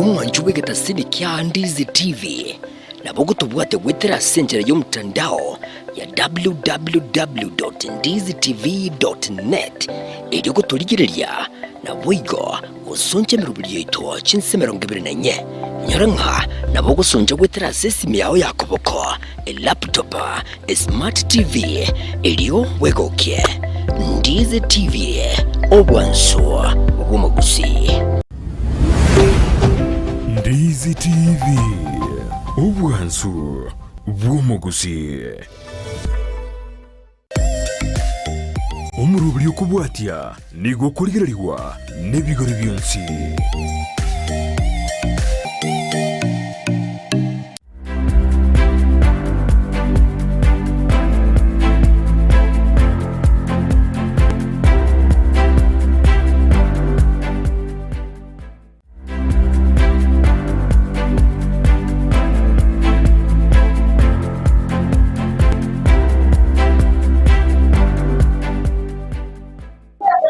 omwancho bw'egetasini kia Ndizi TV, nabo ogotobwatia goetera ase enchera y'omotandao ya www.ndizitv.net erio gotorigereria naboigo gosoncha emeroberi yaito chinsa 24. Inyora ng'a nabo ogosoncha goetera ase esimi yao ya koboko, elaptop, esmart TV, erio bwegokie. Ndizi TV, obwansu bw'omogusii. Ndizi TV, obwansu bw'omogusii. Omoroberi okobwatia nigo okorigererigwa nebigori bionsi.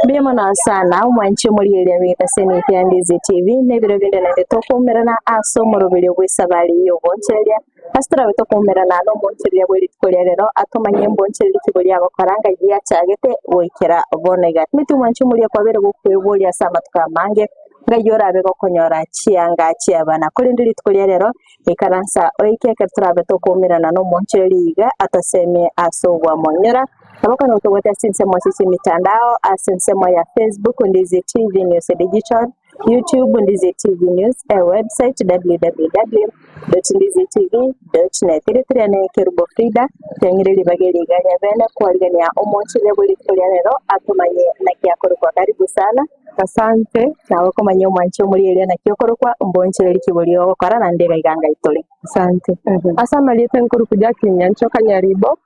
Mbuya mono sana omwanchi omorieria bw'egetaseni kia Ndizi TV na ebiro binde naende tokoumerana ase omoroberio bw'esabari y'ogoonchereria. Ase torabe tokoumerana nomoonchereria bwe rituko ria rero atomanye mbonchereria ki boria agokora ng'ai giachagete goikera bono iga. Timanyeti omwanchi omoria kwabeire gokweboria ase amatuko amange Ngai orabe gokonyora chianga chi'abana. Korende rituko ria rero, ikaransa oike ekero torabe tokoumerana nomonchoreri iga atosemie ase obwamonyora. Nabo okonyora gotobwate ase ensemo ase chimitandao, ase ensemo ya Facebook Ndizi TV News Digital, YouTube Ndizi TV News, ewebsite www.ndizitv.net. Erieta riane Kerubo Frida, kiang'ire ribaga eri iga ria bene kwarigania omonchoreri bwe rituko ria rero atomanye naki akorokwa. Karibu sana. Asante, nawe okomanya omwanchi omorieria naki okorokwa, mbonchere rikibo ogokora naende iga iga ngai tore. Asante. Ase amarieta nkorokwa Jacqueline Nyanchoka Nyaribo,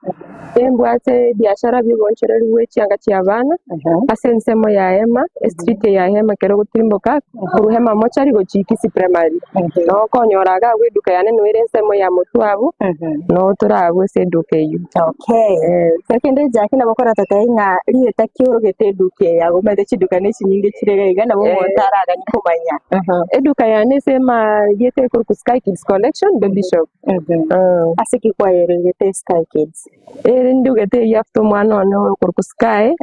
nimbwate ebiashara bia obonchereri bwe chianga chia abana ase ensemo ya Hema, estreet ya Hema ekero ogotirimboka korwa Hema mochari gochia Kisii Primary. Nabo okonyora iga abwo eduka yane nigo ere ensemo ya motwe abwo, noo tore abwo ase eduka eywo. Okay. Yes. Kende Jackie nabo okoratotebia ng'a rieta ki orogete eduka eye ago omanyete chiduka ne chinyinge chire iga iga nabo omonto araganie komanya. Eduka yane ase amarieta ekorokwa Sky Kids Collection Baby Shop. Ase ki kwayeregete Sky Kids? Ere ndugete eywo after omwana one okorokwa Sky,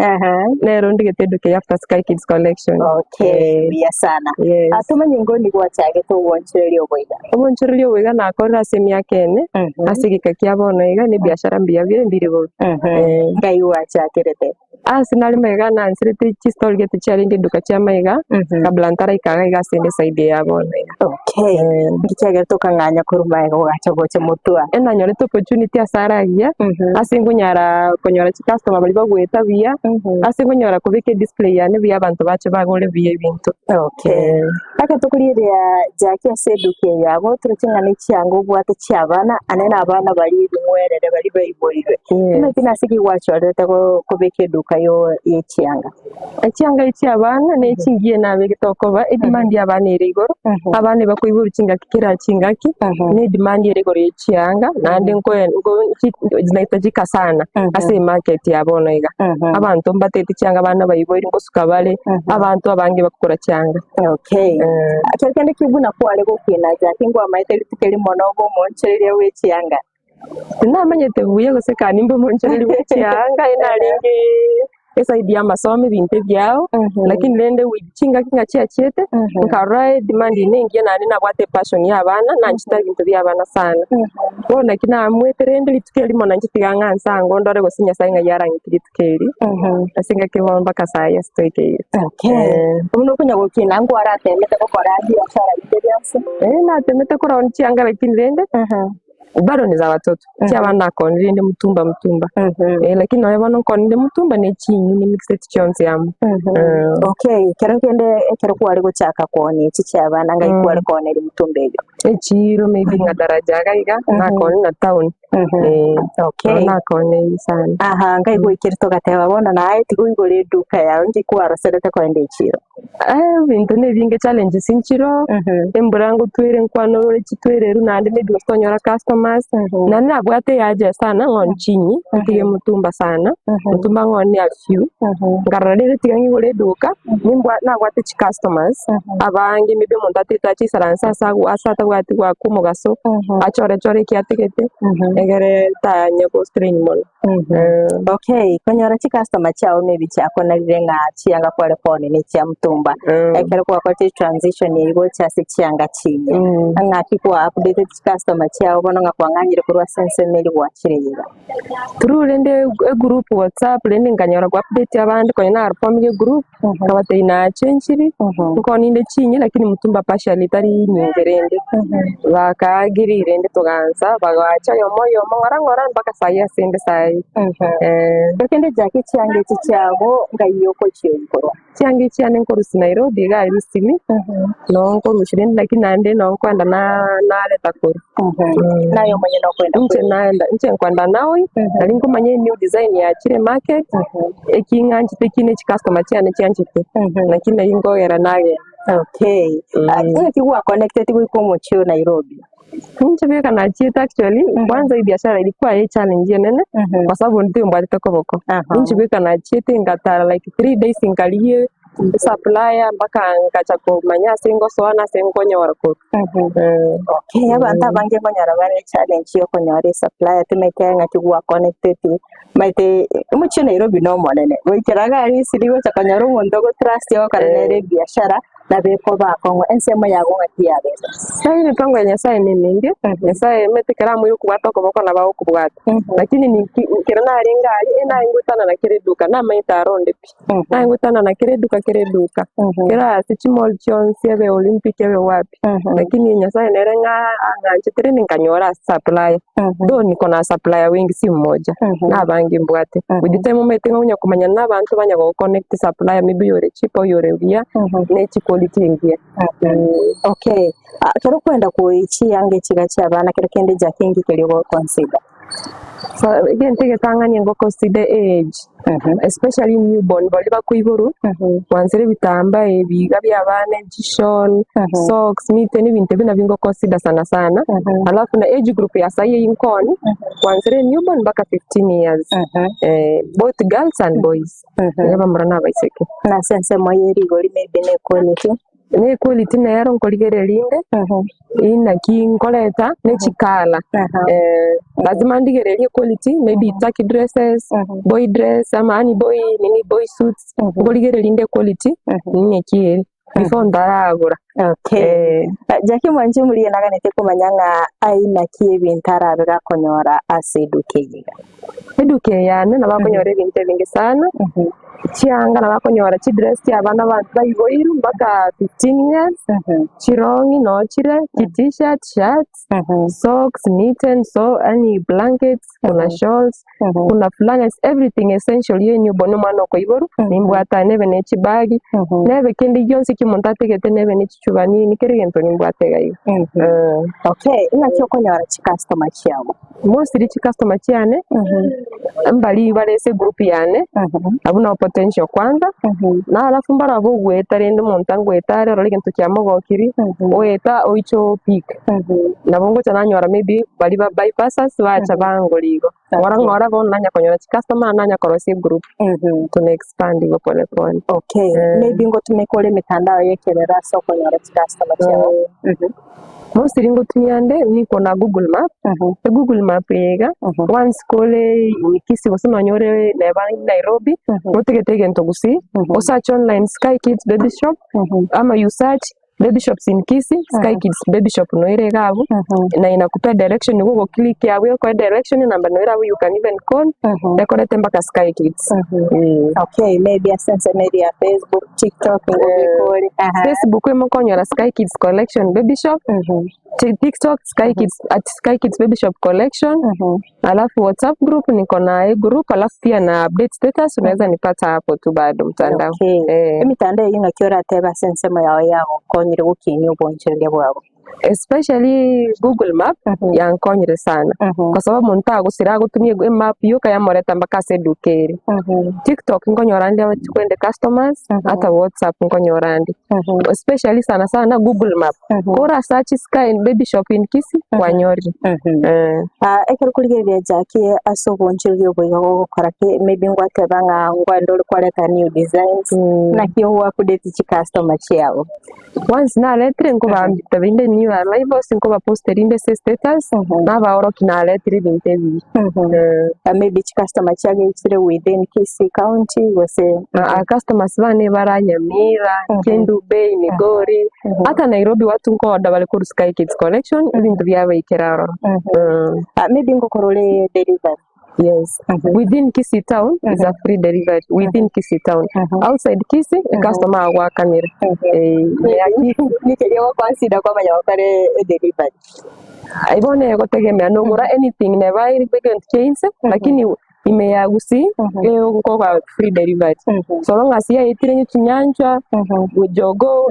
nero ndugete eduka eye after Sky Kids Collection. Okay, buya sana. Yes. Tomanye ngoni gwachagete obwanchereria obo iga? Obonchoreria obo iga nakorire ase emiaka ene, ase egeka kia bono iga, na ebiashara mbuya bire mbiri bobe. Eh. Ngai gwachakerete? Ase nare magega nanserete chistori gete chiarenge eduka chia magega, kabla ntaraika iga iga ase ende eside eye ya bono iga. Okay. Nki kiagerete okang'anya korwa magega ogacha gocha motwe? Enanyorete opportunity ase are agiya, ase nkonyara konyora chicustomer baria bagoeta buya, ase nkonyara kobeka edisplay yane buya abanto bache bagore buya ebinto. Okay. Aka tokorieria Jackie ase eduka eye yago, toroche ng'a nechianga obwate chi'abana, ane nabana baria ebing'werere baria baiboirwe. Omanyete nase ki gwachorete go- kobeka eduka yo y'echianga? Echianga echi chi'abana ne chingiya nabegete okoba, edemand y'abana ere igoro, abana ebakoiborwa chingaki kera chingaki, ne edemand ere igoro ye chianga, naende nkoe nko chi zinahitajika sana ase emarket ya bono iga. Abanto mbatete chianga abana baiboirwe nkosuka bare, abanto abange bakogora chianga. Okay. Ekero kende ki buna kware gokina Jackie ngwamaete rituko erimo nobe omoonchoreria bwe chianga? Tinamanyete buya gose kare nimbe omoonchoreria bwe chianga aye narenge eside ya amasomo ebinto ebiao, lakini rende with chingaki ng'a chiachiete, nkarora edemand eye nengiya naende nabwate epassion ya abana, nanchete ebinto bia abana sana. Bono naki naamwete rende rituko erimo nainche tiga ng'a nsango ndore gose Nyasaye ng'ai arang'ite rituko eri, ase engaki bono mpaka saii ase toikeire. Okay. Buna okonya gokina nkwaratemete gokora biashara binde bionsi? Natemete korora chianga lakini rende bado ni za watoto chiabana nakonire rende mtumba mtumba lakini nonye bono nkonire mtumba ne chinyeni nimixeti chionsi amo. Okay, ekero kende ekero kware gochaka koonia echi chiabana ngai kware kooneria mtumba eyio? Echiiro maybe ng'a daraja iga iga nakonire na town. Okay. Nabo nakonire sana. Aha, ngai gwaikire togateba bono naye tiga oigore eduka yao inki kwaroserete kogenda echiro? Ebinto nebinge challenges nchiroo, embura ngotwere nkwana orore chitwere eru naende maybe gose tonyora customer. chicustomers, naende nabwate ehaja sana ng'o chinyi, ntige mutumba sana, mutumba ng'o a few, nkarora rende tiga ng'igore eduka, nimbwa nabwate chicustomers, abange maybe omonto atagete ache aisaranse ase agwo ase atabwati goaka omogaso, achore chore eki atagete, egere tanya go strain mono. Okay, konyora chicustomer chiao maybe chiakonarire ng'a chianga kware koonia ne chia mutumba, ekero gwakorete transition eyio gocha ase chianga chinyia, ng'aki kwa updated chicustomer chiao bono ng'a kwang'anyire korwa ase ensemo eria gwachire iga? Through rende egroup whatsapp rende nkanyora go update abande konya naformire egroup, nkabatebia nachenchiri, nkoninde chinyia lakini mutumba partially tari nyinge rende, baka agree rende togaansa bagacha oyomo oyomo ng'ora ng'ora mpaka saii ase inde saii eh. Kende Jackie chianga echi chiago ngai okochioyia korwa? Chianga echi chiane nkorusia Nairobi iga aria Eastleigh, noo nkorusia rende lakini naende noo nkoenda nareta korwa. Naye omonyene okoenda Inche korwa? naenda inche nkoenda naoyi, nari nkomanya enew design yachire market, eki ng'anchete eki ne chicustomer chiane chianchete, naki nari nkogera nagenda. Okay. Ng'aki gwa connected goika omochie o Nairobi? Inche bweka nachiete actually, kwanza ebiashara ilikuwa echallenge enene, kwa sababu ntimbwatete koboko. Inche bweka nachiete ngatara like 3 days nkarigia esupplier mpaka ngacha komanya ase ngosoa na ase nkonyora korwa. Okay, abanto abange nkonyora bare echallenge ya okonyora esupplier timaete ng'aki gwa connected maete omochie o Nairobi na omonene, goikera iga aria Eastleigh gocha konyora omonto ogotrust ogokora nere ebiashara nabo ekoba akong'u, ensemo yago ng'aki yabete? Yaani emipango ya Nyasaye ne emenge, Nyasaye omanyete ekero amoire okobwata okoboko nabo agokobwata, lakini ninki ekero narenge aria naye ngoetana na kera eduka namanyete aro onde pi, naye ngoetana na kera eduka kera eduka, kera ase chimall chionsi ebe Olympic ebe wapi, lakini Nyasaye nere ng'a ang'anchete rende nkanyora ase supplier, though niko na supplier wengi si mmoja, na abange mbwate, with the time omanyete ng'a onya komanyana na abanto banya gogoconnect supplier maybe oyore cheaper oyore buya, ne chiquality engiya. Okay, ekero okwenda koyia chianga echiga chia abana kero kende Jackie nki keria ogoconsider? So egento egetang'ani ngoconsider age, especially newborn baria bakoiborwa, kwanzera ebitambaa ebi iga bia abana, chishawl, socks, mitten ebinto ebio nabio ngoconsider sana sana, alafu na age group ya sahi eywo nkoonia, kwanzera newborn mpaka 15 years, both girls and boys, abamura na abaiseke. Na ase ensemo ye rigori maybe ne equality. Ne equality nero nkorigereria inde, inaki nkoreta ne chicolour, lazima ndigererie equality maybe turkey dresses, boy dress ama yaani boy nini boy suits, nkorigereria inde equality ng'aki ere before ntaragora. Okay. Jackie mwanche morigia naganete komanya ng'a aina ki ebinto arabe gakonyora ase eduka eye iga. Eduka eye yane nabo akonyora ebinto ebinge sana, chianga nabo akonyora chidress chia abana baiboirwe mpaka 15 years, chirong'i noo chire, chitshirt, shirts, socks, mittens, so yaani blankets, kuna shawls, kuna flannels, everything essential ya enyomba na omwana okoiborwa, nimbwate nebe ne chibag, nebe kende gionsi eki omonto atagete nebe ne chichuba nini, kera egento nimbwate iga iga. Okay, ng'aki okonyora chicustomer chiago? Mostly chicustomer chiane, mbari bare ase egroup yane, abwo nabo potential kwanza, na alafu mbarabwo ogoeta rende omonto angoeta are orore egento kiamogokiri, oeta oiche opick. Nabo ngocha nanyora maybe baria ba bypassers bacha bangora igo. Ng'ora ng'ora bono nanya konyora chicustomer nanya korosia egroup, tuna expand igo pole pole. Okay, maybe ngotumeka ore emitandao ya ekerero ase okonyora chicustomer chiago? Mostly ngotumia nde niko na Google Map, Google Map eye iga, once kore Kisii gose nonye ore neba Nairobi, otagete egento gusii, osearch online Sky Kids Baby Shop, ama you search baby shops in Kisii, Sky Kids Baby Shop noere iga abwo, na inakupea direction nigo ogoclick abwo ekoe direction namba noere abwo you can even call, ekorete mpaka Sky Kids. Okay, maybe ase ensemo eria ya Facebook, TikTok ngobeka ore. Facebook emokonyora Sky Kids Collection Baby Shop, TikTok Sky Kids, at Sky Kids Baby Shop Collection, alafu WhatsApp group niko na group, alafu pia na update status unaweza nipata hapo tu bado mtandao. Okay. Emitandao eyio ng'aki oratebe ase ensemo yao yagokonyire gokinia obonchereria bwabo? Especially Google map yankonyire sana kwa sababu omonto tagosira agotumia emap yoka yamoreta mpaka ase eduka ere. TikTok nkonyora ande kwende customers ata WhatsApp nkonyora ande especially sana sana Google map kora search sky baby shop in Kisii kwanyorire. Ekero okorigereria Jackie ase obonchoreria obo iga gogokora ki maybe ngwateba ng'a ngwende ore kwareta new designs naki ogo update chicustomer chiabo? Once naretire nkobambita binde new arrivals nkobaposta rinde ase status nabaorokia naretire ebinto ebiya. Maybe chicustomer chiagechire within Kisii county gose? Aa customers bane bara Nyamira, Kendu Bay, Migori, ata Nairobi watu nkoorder bare korwa Sky Kids Collection ebinto biabaikera ororo. Maybe ngokora ore delivery? Yes, within Kisii town is a free delivery within Kisii town. Outside Kisii, customer agwakanera. Eh, Nikeria goconsider kwamanya gokore delivery. Igo negotegemea nogora anything neba ere egento kia inse lakini ime ya Gusii egokoba free delivery. So long as yaetire onye chinyanchwa, jogoo,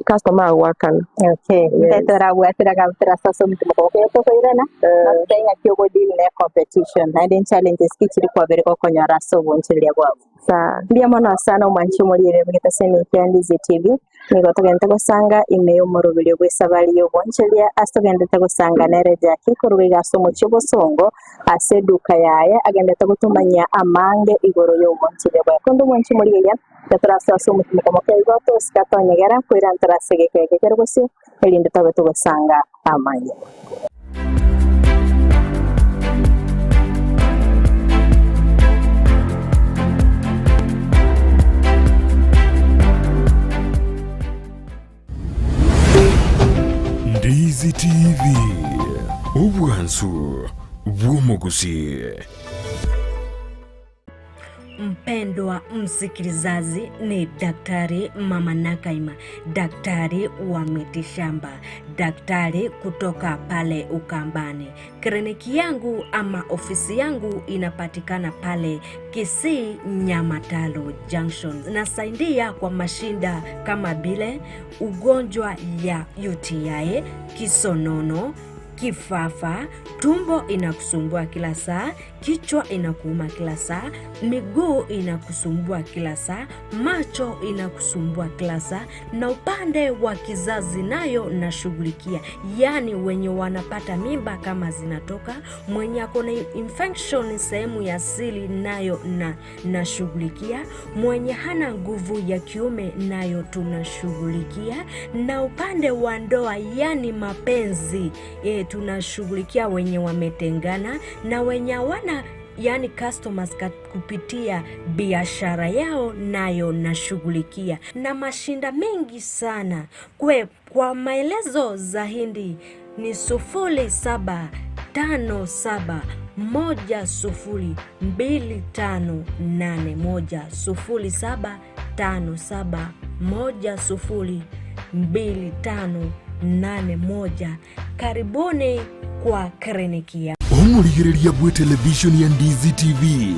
customer agwakana. Okay, yes. Torabwatera gabutera ase omotima okogokia tokoirana nototebe ng'aki ogodeal ne competition naende challenges ki chiri kwabere gokonyora ase obonchereria bwabo. Sawa. Mbuya mono sana omwanchi omoriere bwegete ase emeke ya Ndizi TV nigo togente gosanga ime y'omoroberio bw'esabari y'obonchereria ase togendete gosanga nere Jackie korwa iga ase omochie obosongo ase eduka yaye agendete gotomanyia amange igoro y'obonchereria bwaye. Korende omwanchi omorigereria Gatarasoa ase omotimoko moke igo tosika tonyegera, koirantera ase egeka eke kere bosio, erinde tobe togosanga amange. Ndizi TV, obwansu bw'omogusii. Mpendwa msikilizaji, ni Daktari Mama Nakaima, daktari wa mitishamba, daktari kutoka pale Ukambani. Kliniki yangu ama ofisi yangu inapatikana pale Kisii Nyamataro Junction. Nasaidia kwa mashinda kama vile ugonjwa ya UTI, kisonono, kifafa, tumbo inakusumbua kila saa, kichwa inakuuma kila saa, miguu inakusumbua kila saa, macho inakusumbua kila saa, na upande wa kizazi nayo nashughulikia, yaani wenye wanapata mimba kama zinatoka, mwenye ako na infection sehemu ya siri nayo na nashughulikia, mwenye hana nguvu ya kiume nayo tunashughulikia, na upande wa ndoa yani mapenzi e, tunashughulikia wenye wametengana na wenye hawana yani customers kupitia biashara yao nayo nashughulikia, na mashinda mengi sana kwe. Kwa maelezo zaidi ni 0757102581, 0757102581. Karibuni kwa kliniki ya Omorigereria bw'etelevishoni ya Ndizi TV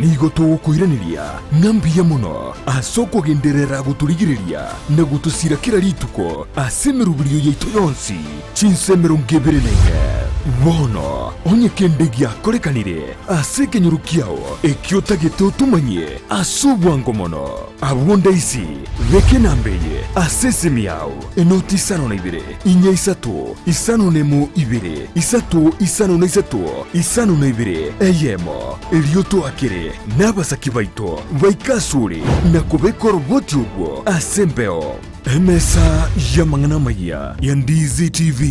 nigo togokoiraneria ng'a mbuya mono ase okogenderera gotorigereria na gotosira kera rituko ase emeroberio yaito yonsi chinsa 24. Bono onye kende giakorekanire ase ekenyoro kiao ekio otagete otomanyie ase obwango mono, abwo ndaisi beka enamba eye ase esimi yao, enoti isano na ibere, inya isato, isano nemo ibere, isato isano na isato, isano na ibere, eyemo. Erio toakere nabasaki baito baike asore na kobeka oroboti orwo ase embeo. Emesa y'amang'ana amayia ya Ndizi TV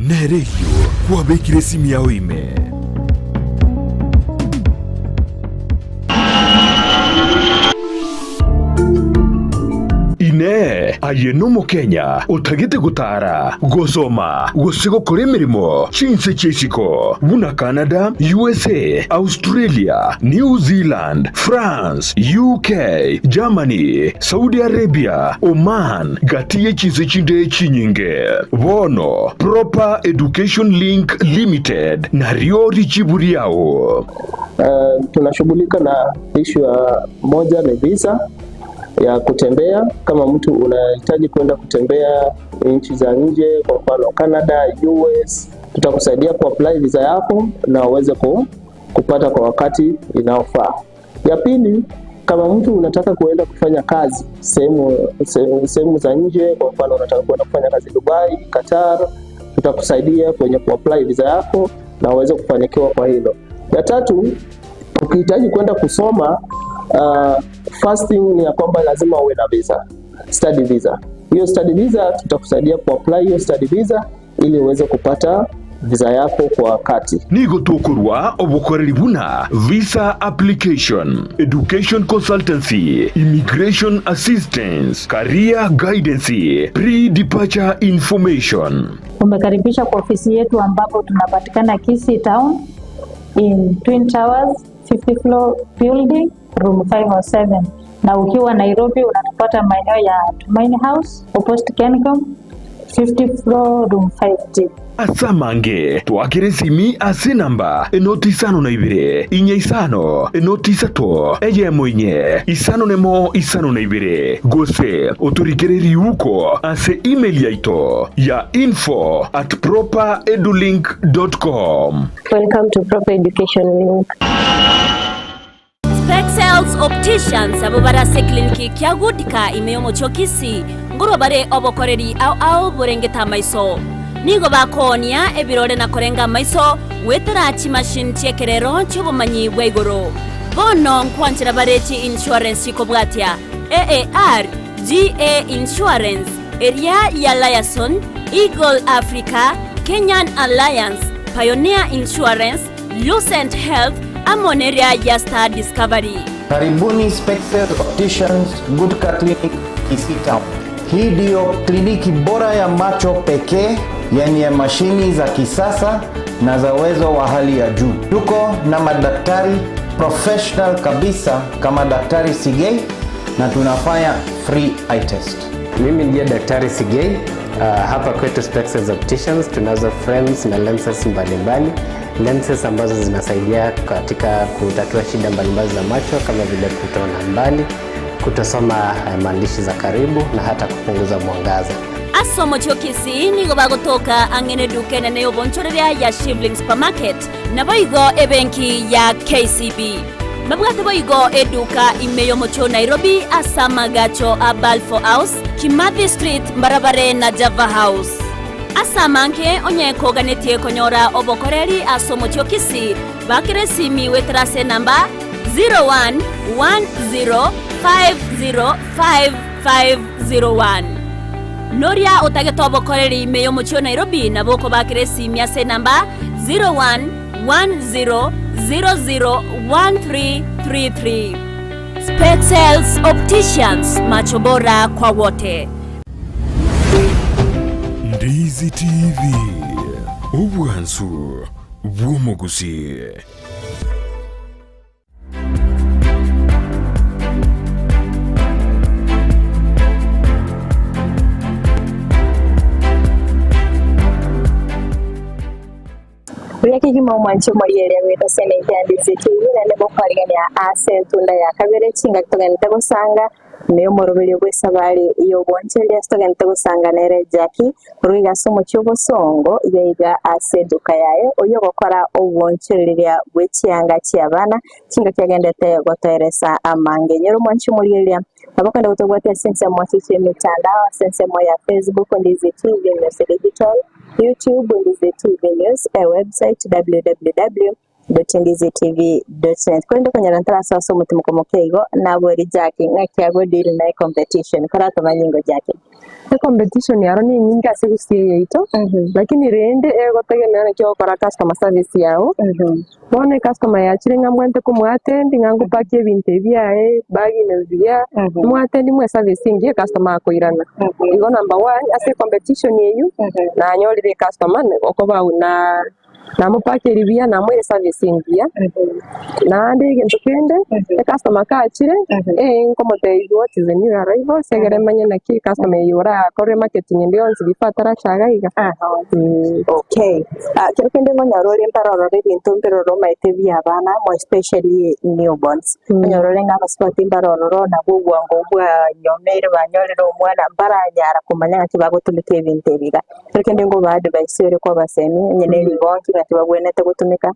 nere eyio kwabekire esimi yao ime. Inee! Aye n'Omokenya otagete gotaara, gosoma, gose gokora emeremo chinse chia isiko buna Canada, USA, Australia, New Zealand, France, UK, Germany, Saudi Arabia, Oman, gati ye chinse chinde chinyinge? Bono Proper Education Link Limited nario richibu riao. Tunashughulika na issue ya moja ni visa. ya kutembea. Kama mtu unahitaji kwenda kutembea nchi za nje, kwa mfano Canada, US, tutakusaidia kuapply visa yako na uweze kupata kwa wakati inaofaa. Ya pili, kama mtu unataka kuenda kufanya kazi sehemu za nje, kwa mfano unataka kuenda kufanya kazi Dubai, Qatar, tutakusaidia kwenye kuapply visa yako na uweze kufanikiwa kwa hilo. Ya tatu, ukihitaji kwenda kusoma first thing ni ya kwamba lazima uwe na visa, study visa. Hiyo study visa tutakusaidia kuapply hiyo study visa ili uweze kupata visa yako kwa wakati. Nigo tokorwa obokoreri buna visa application, education consultancy, immigration assistance, career guidance, pre-departure information. Umekaribishwa kwa ofisi yetu ambapo tunapatikana Kisii Town in Twin Towers 50 floor building room 507, na ukiwa Nairobi unatupata maeneo ya Tumaini House opposite Kencom 50 floor room 5D. Ase amange, twakere esimi ase enamba enoti isano na ibere, inye isano, enoti isato, eyemo inye, isano nemo isano na ibere, gose otorikere riuko ase email yaito ya info at properedulink dot com. Welcome to Proper Education Link. Spexels Opticians abwo bare ase ecliniki kia Goodka ime y'omochie o Kisii ngorwa bare obokoreri ao ao borengete amaiso. Nigo bakoonia ebirore na korenga amaiso goetera chimachine chi'ekerero chi'obomanyi bwa igoro. Bono nkwanchera bare chi insurance chikobwatia AAR, GA Insurance, eria ya Liaison, Eagle Africa, Kenyan Alliance, Pioneer Insurance, Lucent Health, amo neria ya Star Discovery. Karibuni Spexel Opticians Gutka Clinic Kisii Town. Hii ndiyo kliniki bora ya macho pekee yenye mashini za kisasa na za uwezo wa hali ya juu. Tuko na madaktari professional kabisa kama Daktari Sigei na tunafanya free eye test. Mimi ndiye Daktari Sigei. Hapa kwetu Spexels Opticians tunazo frames na lenses mbalimbali. Lenses ambazo zinasaidia katika kutatua shida mbalimbali za macho kama vile kutoona mbali, kutosoma maandishi za karibu na hata kupunguza mwangaza. Ase omochie o Kisii nigo bagotoka ang'e neduka enene y'obonchoreria ya Shivling Supermarket, naboigo ebenki ya KCB. Babwate boigo eduka ime y'omochie o Nairobi ase amagacho a Balfour House, Kimathi Street mbarabare na Java House. Ase amange onye koganetie konyora obokoreri ase omochie o Kisii, bakere esimi goetera ase enamba 0110505501. Noria otagete obokoreri ime y'omochie o Nairobi nabo okobakera esimi ase enamba 0110001333. Spexels Opticians, macho bora kwa wote. Ndizi TV, obwansu bw'omogusii. Buya kegima omwanche omorigereria goeta ase enencho ya Ndizi TV naende bokwarigania ase entunda ya kabere chingaki togenete gosanga ime omoroberio bwa esabari y'obwanchereria ase togenete gosanga nere Jackie korwa iga ase omochie obosongo iga iga ase eduka yaye oywo ogokora obwanchereria bwa echianga chia abana chingaki agendete gotoeresa amange. Nyora omwanche omorigereria nabo okogenda gotobwatia ase ensemo ase chia emitandao ase ensemo ya Facebook Ndizi TV News Digital, YouTube Ndizi TV News, e website www.ndizitv.net. Korende okonyora ntarasoa ase omotimoko moke igo nabori Jackie ng'aki agodeal na ecompetition koratomanye ingo Jackie. Ecompetition yaro ni enyinge ase gusii eye yaito lakini rende egotegemea naki ogokora customer service yago. Bono ecustomer yachire ng'a mbwate komoattend ng'a ngopakia ebinto ebi biaye bag ime buya moattend moe service engiya ecustomer akoirana. Igo number one ase ecompetition eywo nanyorire ecustomer okoba na. Namopakeiri buya, namoire service engiya, naende egento kende, ecustomer kachire, eh nkomotebia what is the new arrival, ase egere manye naki ecustomer eye orakore marketing ende yonsi before ataracha iga iga. Okay. Ah, kero kende ngonyora ore mbarorore ebinto mbirore omanyete bia abana more especially newborns. Onyore ore ng'a abasubati mbarororo nabwo obwango bwanyomeire banyorire omwana mbaranyara komanya ng'aki bagotumeka ebinto ebi iga. Kero kende ngoba advice ore kobasemi onye ne rigonki ng'aki babwenerete gotumeka.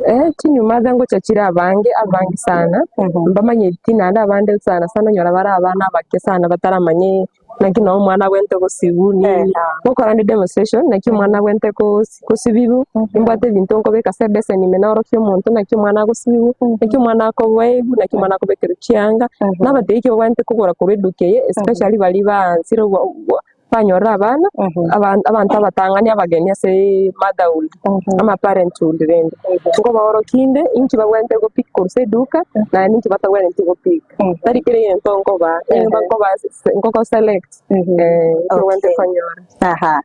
Eh, chinyuma ngocha chire abange, abange sana, mbamanyeti naende abande sana sana onyora bare abana abake sana bataramanye naki noo omwana abwenerete gosibwa nini. Gokora ande demonstration naki omwana abwenerete kosi kosibigwa, nimbwate ebinto nkobeka ase ebeseni ime naorokia omonto naki omwana agosibigwa, naki omwana akoboigwa, naki omwana akobekerwa chianga, nabatebi eki babwenerete kogora korwa eduka eye especially baria baansire Banyorire abana, abanto abatang'ani abageni ase motherhood ama parenthood rende, nkobaorokia inde inki babwenerete gopick korwa ase eduka naende inki batabwenereti gopick. Tari kera egento nkobaa, nigo nkobaa nkoko select eh inki obwenerete konyora. Aha,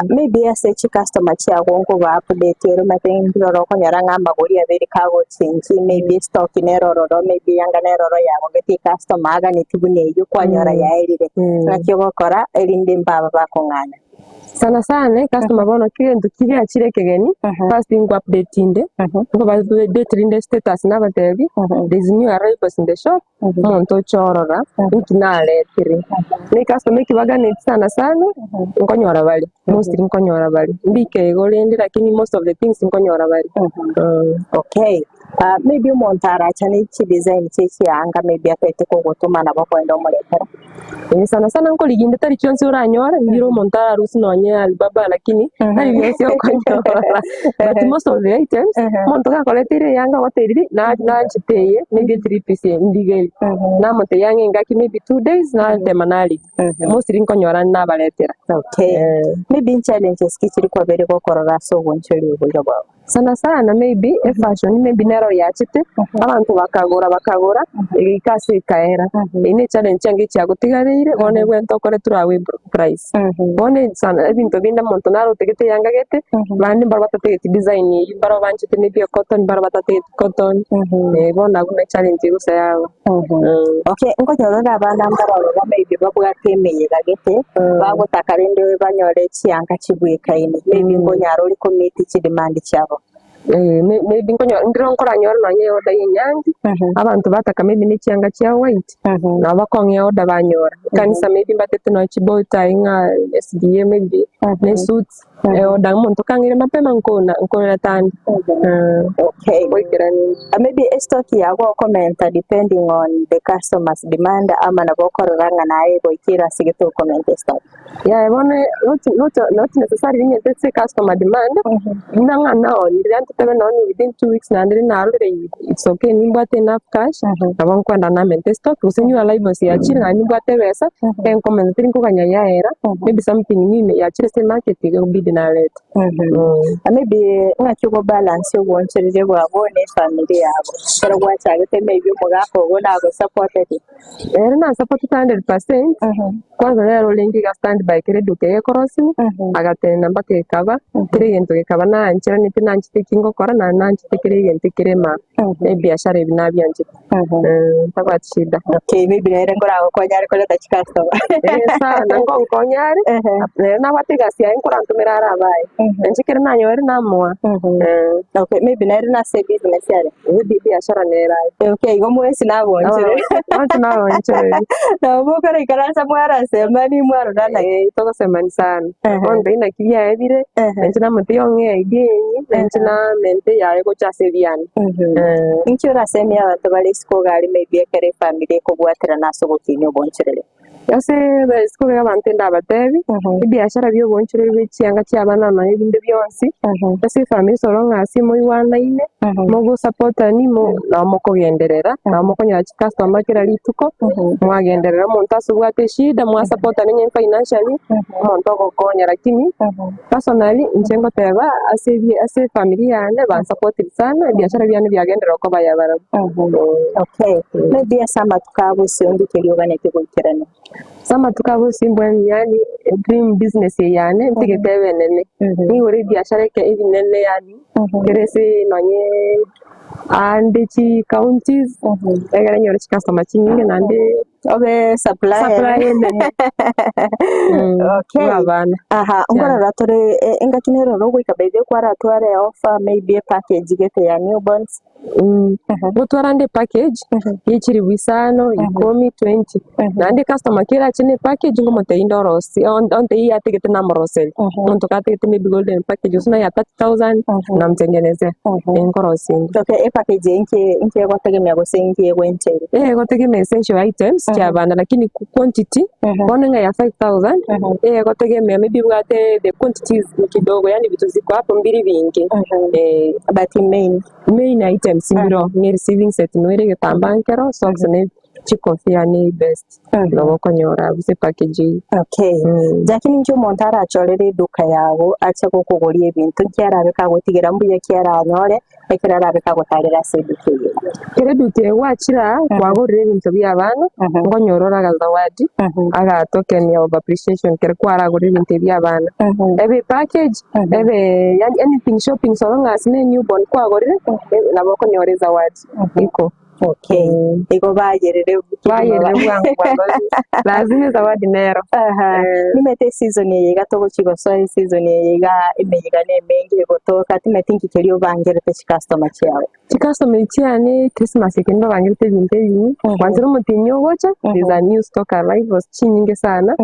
maybe ase chicustomer chiago nkoba update ere omanyete ndirora okonyora ng'a amagori abere kagochengi maybe estock nere ororo maybe eyanga nere ororo yagogetie ecustomer aganeti buna eyio kwanyora yaerire. Naki ogokora erinde mbaba bakong'anya. Sana sana ecustomer bono kegento kiria chire ekegeni first nko update inde, nkoba update rinde status nabatebi there is new arrivals in the shop omonto oche orora inki naretire. Na ecustomer ekibaganeti sana sana nkonyora bare mostly nkonyora bare, mbike igo rende lakini most of the things nkonyora bare. Okay, maybe omonto arachane chidesign chie chianga maybe ataete kogotoma nabo okoenda omoretera. Eh, sana sana nkorigia inde tari chionsi oranyore, mbire omonto ararusie nonye Alibaba lakini tari bionsi okonyora. But most of the items, omonto gakoreteire eyanga ogotebirie na- nanchete eye, maybe three piece eye ndigeri. Namotebia ang'e engaki maybe 2 days, natema narigia. Mostly nkonyora nabaretera. Okay. Maybe challenges ki chiri kwabere gokorora ase obonchori oboiga bwao? Sana sana maybe efashion maybe nero yachete, abanto bakagora bakagora, egaika ase ekaera. Eyio ne echallenge enga echiagotigareire, bono ebwenerete okore throw away price. Bono sana ebinto binde omonto naro otagete eyanga gete, bande mbaro batatageti design eyio, mbaro banchete maybe ecotton, mbaro batatageti cotton, bono abwo ne challenge gose yaba. Okay, nkonyora ore abana mbarorora maybe babwate emeyega gete, bagotaka rende banyore chianga chibwekaine, maybe nkonyara ore komeet chidemand chiabo. Maybe nkonyora ndire nkoranyore nonye eorder ya enyangi, abanto bataka maybe ne chianga chia white, nabo bakong'ea eorder banyora. Ekanisa maybe mbatete nonye chibow tie ng'a SDA maybe, ne esuits, eorder omonto kang'eire mapema nkona nkoreta ande. Okay. Goikerania. Maybe estock yago okomenta depending on the customers demand ama nabo okorora ng'a naye goikera ase gete okomenta estock. Yaya bono not not not necessarily ng'ente ase customer demand, buna ng'a naonire yaani totebe naonire within 2 weeks naende narorire it's okay nimbwate enough cash, nabo nkoenda namente stock gose new arrivals yachire naende nimbwate ebesa, enkomenta teri nkoganya yaera, maybe something new yachire ase emarket iga ekobidi nareta. Maybe ng'aki ogobalance obwanchereria bwabo na efamiri yabo, ekero gwachagete maybe omogaka ogo nagosapoteti. Ere nansapotete 100%, kwanza nere orenge iga stand by kera eduka eye ekorosiwa, agatenena mpaka ekaba, kera egento gekaba naancheranete nanchete eki ngokora naende nanchete kera egento ekere ema ebiashara ebi nabianchete, ntabwati shida. Okay, maybe nere nkoragokonya are koreta chicustomer. Sana ngonkonya are, nere nabwate egasi yaye nkorantomera are abaye, inche ekero nanyorire namoa. Okay, maybe nere nase ebusiness are? Ebiashara nere aye. Okay, igo mwensi nabonchereri. Bonsi nabonchereri. Nabo mokoraikaransa mwarasemani mwarorana. Eh, togosemani sana. Bono naki biaye bire, nainche namotebia ong'e idea eye, nainche namente yaye gocha ase ebiane. Inki orasemie abanto bare isiko iga aria maybe ekero efamiri ekobwaterana ase ogokinia obonchereri? Ase isiko iga abanto ndabatebi, ebiashara bia obonchereri bwe chianga chia abana nonya ebinde bionsi, ase efamiri so long as moigwanaine, mogosapotani, nabo mokogenderera, nabo mokonyora chicustomer kera rituko, mwagenderera omonto ase obwate eshida mwasapotana onye financially, omonto ogokonya lakini personally inche ngoteba ase ebi ase efamiri yane bansapotiri sana, ebiashara biane biagenderera koba ya barabwo. Okay, maybe ase amatuko a bosio ngikeria oganeti goikerania. Ase amatuko abo simbwe yaani dream business eye yane ntigete ebe enene, nigore ebiashara eke ebinene yaani kere ase nonye ande chicounties egere nyore chicustomer chinyinge naende Obe supplier. Supplier enene. Okay. Bwa abana. Aha, nkorora tore eh, engaki nere oro ogoika by the way kwaratware offer maybe a package gete ya newborns. Gotwara nde package ye chilifu isano, ikomi, twenty. Naende customer kera ache ne package ngomotebia inde orosie ontebie yatagete namoroseria. Omonto gatagete maybe golden package gose na ya 30,000 namtengenezea. Nkorosia inde. Okay, epackage eye nki nki egotegemea gose nki egwencheria? Eh, egotegemea essential items chia abana lakini quantity bono ng'a ya 5000 eh egotegemea maybe ebwate the quantity is kidogo yaani vitu ziko hapo mbiri binge eh. But main Main items mbiro ng'a receiving set noere egetambaa nkero, socks ne chikofia ne vest nabo okonyora gose epackage eyio. Okay. Jackie ninki omonto arachorere eduka yago ache gokogoria ebinto nki arabe kagotigera mbuya ki aranyore ekero arabe kagotarera ase eduka eye? Ekero eduka eye gwachire aa kwagorire ebinto bia abana nkonyora ore agazawadi aga token of appreciation ekero kwaragorire ebinto ebi bia abana. Ebe epackage ebe yaani anything shopping so long as ne newborn kwagorire nabo okonyora ezawadi iko. Okay. Igo bayerere Bayerere bwango bwango lazima ezawadi nero. Aha. Nimete eseason eye iga togochi gosoa eseason eye iga emeyega na emenge egotoka timeti nki keria obangerete chicustomer chiao. Chicustomer echi chiane Christmas eke nibabangerete ebinto ebinyi, kwanzia omotienyi ogocha there's a new stock arrivals chinyinge sana,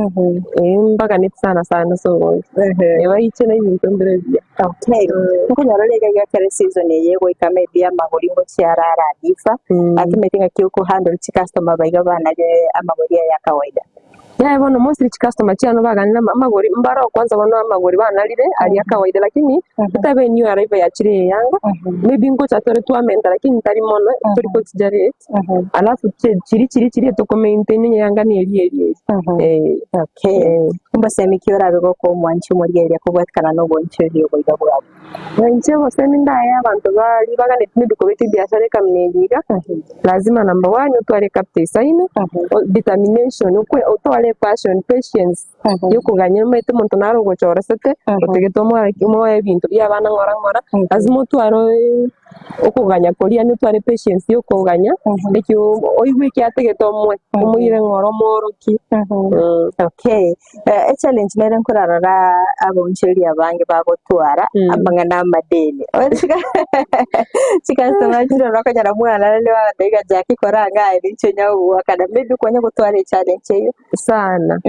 mbaganeti sana sana ase obonge. Baiche na ebinto mbire ebiya. Okay. Nkonyora ore iga iga ekero eseason eye egoika maybe amagori ngochia arara adifa, atimeti ng'aki okohandle chicustomer baiga banarire amagori aya a kawaida. Yaya bono mostly chicustomer chiane baganire amagori mbaro kwanza bono amagori banarire aria kawaida lakini etabe new arrival yachire eyanga maybe ngocha tore twamenta lakini tari mono tori ko exaggerate alafu chiri chiri chiri toko maintain onye yanga ne eria eria eria eh. Okay. Ombosemi ki orabe gokoa omwanchi omorigereria kobwatikana na obonchori oboiga bwabo? Inche obosemi ndaye abanto baria baganeti maybe kobeka ebiashara ekamuna eye iga, lazima number one otware ecapital esaine, determination, otware epassion, patience ya okoganya omanyete omonto nare ogochorosete, otagete omoe ebinto bia abana ng'ora ng'ora, lazima otware okoganya koria yaani otware patience ya okoganya, eki oigwe eki atagete omoe, omoire ng'ora omoorokie. Okay. Echallenge nere nkorarora abaonchoreria abange bagotwara amang'ana amadeni. Chicustomer chire ororo okonyora mwana rende bagotebia ng'a Jackie kora iga aye ninche onya gogoakana maybe kwanya gotwara echallenge eyio. Sana,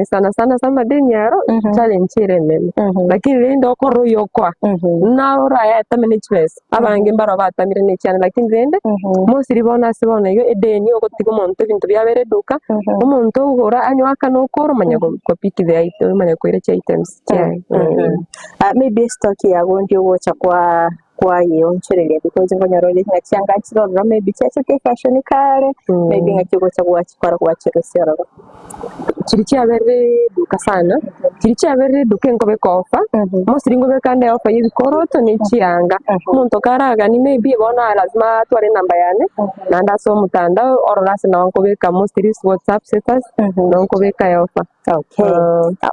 sana sana ase amadeni aro challenge ere enene, lakini rende okorora oyokoa naro orayatamene chibesa. Abange mbarabwo batamire ne chiane, lakini rende mostly bono ase bono iga edeni ogotiga omonto ebinto biabere eduka, omonto ogora anywe akane okore omanya go pick the item omanya koira chi items chiaye. Ah, maybe estock yago ndi ogocha kwa kwayeonchoreria because nkonyora ore ng'a chianga nchire ororo maybe chiachete efashion kare, maybe ng'aki ogocha gwachikora gwachirusia ororo. Chiria chiaberire eduka sana, chiria chiaberire eduka enkobeka offer, mostly nkobeka nde offer ya ebikoroto na echianga. Omonto karaganie maybe bono lazima atware enamba yane, naende ase omotandao orore ase nabo nkobeka mostly whatsapp status, nabo nkobeka eoffer. Okay.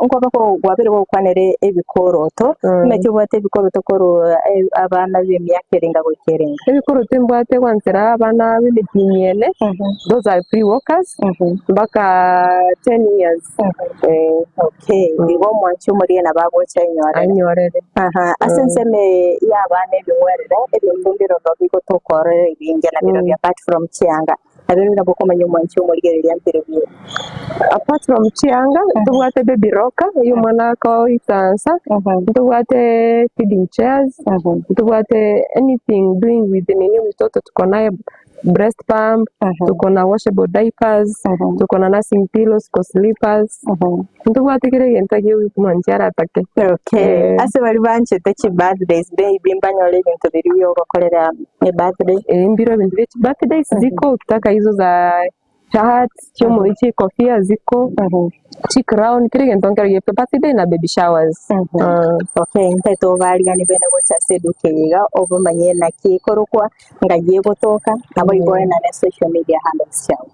Nkoba gwabere gokwanera ebikoroto, omanyete obwate ebikoroto korwa abana b'emiaka erenga goika erenga? Ebikoroto mbwate gwanchera abana b'emetienyi ene, those are pre walkers, mpaka 10 years. Eh. Okay, igo omwanchi omoria nabo agocha ainyorere. Ainyorere. Aha, ase ensemo eye y'abana ebing'werere, ebinto mbirobio bigotokorera ebinge nabirobio apart from chianga. Nabio nabo okomanya omwanchi omorigereria mpire buya. Apart from chianga, ntobwate baby rocker, eywo omwana akoisaansa, ntobwate feeding chairs, ntobwate anything doing with nini mtoto tuko naye breast pump, tuko na washable diapers, tuko na nursing pillows, tuko slippers, ntobwate kera egento ekio omwanchi aratake. Okay. Ase baria banchete chibirthdays maybe mbanyore ebinto biria ogokorera ebirthday. Mbire ebinto bia chibirthdays ziko ukitaka hizo za. Hats, chiomori chikofia ziko, chicrown, kera egento nkero gie birthday na baby showers. Okay, ntaete obarigani bene gocha ase eduka eye iga obamanye naki ekorokwa, ng'ai egotoka, nabo igo oenane social media handles chiabo.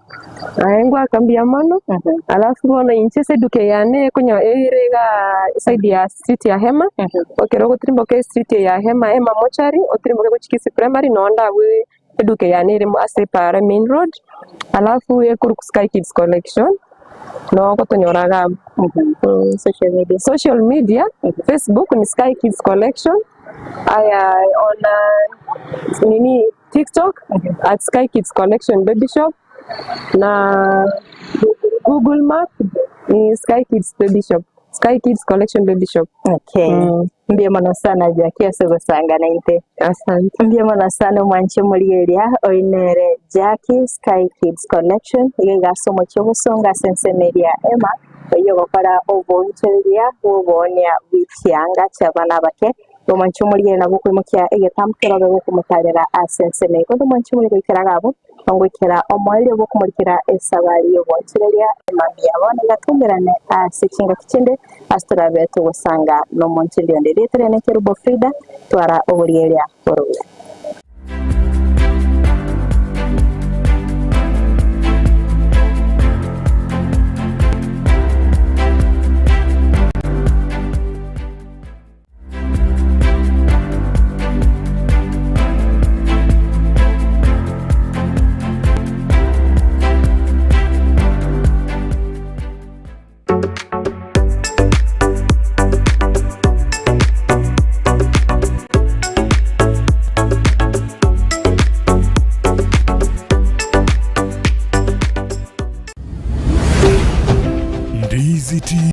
Aye ngwaka mbuya mono, alafu bono inche ase eduka eye yane ekonyo ere igaa eside ya street ya Hema, ekero ogotirimboka estreet eye ya Hema, Hema mortuary, otirimboke gochia Kisii primary noo ndabue Eduka yane ere ase epaara main road, alafu ekorokwa Sky Kids Collection, noo ogotonyora iga abwo. Social media. Social media, Facebook ni Sky Kids Collection, aya on nini TikTok at Sky Kids Collection Baby Shop, na Google Map ni Sky Kids Baby Shop, Sky Kids Collection Baby Shop. Okay. Mbuya mono sana Jackie ase ogosangana inte. Asante. Mbuya mono sana omwanche omorigereria oyo nere Jackie Sky Kids Collection iga iga ase omochie obosongo ase ensemo eria Emma oyio ogokora oboonchoreria bw'oboonia bwe chianga chi'abana abake. Omwanche omorigereria nabo okoimokia egetambo kerobe gokomotarera ase ensemo eye. Korende omwanche omorigereria goikera iga abwo Ongoikera omoerio bw'okomorikera esabari y'ogwanchereria emambia bono iga toumerane ase chingaki chinde ase torabe togosanga nomonchereria onde. Erieta riane Kerubo Frida, twara oborigereria bore obuya.